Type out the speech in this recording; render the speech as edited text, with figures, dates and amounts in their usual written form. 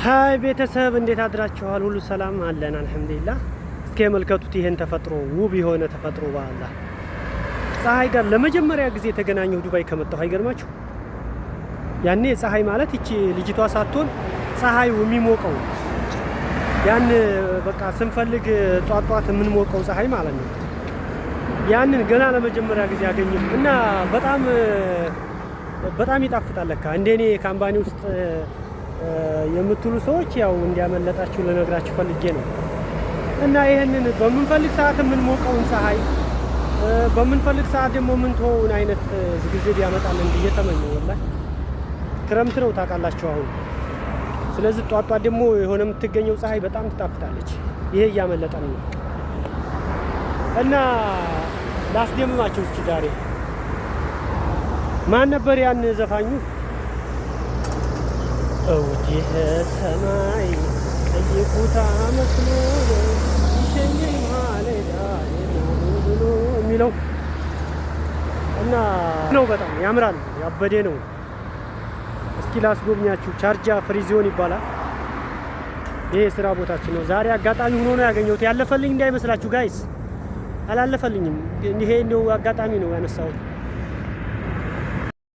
Hi ቤተሰብ፣ እንዴት አድራችኋል? ሁሉ ሰላም አለን አልሐምዱሊላህ። እስኪ ተመልከቱት ይሄን ተፈጥሮ፣ ውብ የሆነ ተፈጥሮ። በአላህ ፀሐይ ጋር ለመጀመሪያ ጊዜ የተገናኘሁ ዱባይ ከመጣሁ፣ አይገርማችሁ? ያኔ ፀሐይ ማለት ይቺ ልጅቷ ሳትሆን ፀሐዩ የሚሞቀው፣ ያን በቃ ስንፈልግ ጧት ጧት የምንሞቀው ፀሐይ ማለት ነው። ያንን ገና ለመጀመሪያ ጊዜ አገኘሁ እና በጣም በጣም ይጣፍጣል። ለካ እንደኔ company ውስጥ የምትሉ ሰዎች ያው እንዲያመለጣችሁ ልነግራችሁ ፈልጌ ነው። እና ይህንን በምንፈልግ ሰዓት የምንሞቀውን ፀሐይ፣ በምንፈልግ ሰዓት ደግሞ የምንተወውን አይነት ጊዜ ቢያመጣልን ብዬ ተመኘሁ። ወላሂ ክረምት ነው ታውቃላችሁ አሁን። ስለዚህ ጧት ጧት ደግሞ የሆነ የምትገኘው ፀሐይ በጣም ትጣፍጣለች። ይሄ እያመለጠን ነው እና ላስደምማችሁ እስኪ ዛሬ። ማን ነበር ያን ዘፋኙ? እውዲህ ሰማይ ቀይ ኩታ መስሎ ይሸኘኝ ማለዳ ብሎ የሚለው እና ነው። በጣም ያምራል፣ ያበደ ነው። እስኪ ላስጎብኛችሁ። ሻርጃ free zone ይባላል። ይሄ የስራ ቦታችን ነው። ዛሬ አጋጣሚ ሆኖ ነው ያገኘሁት። ያለፈልኝ እንዳይመስላችሁ guys፣ አላለፈልኝም። ይሄ እንደው አጋጣሚ ነው ያነሳሁት።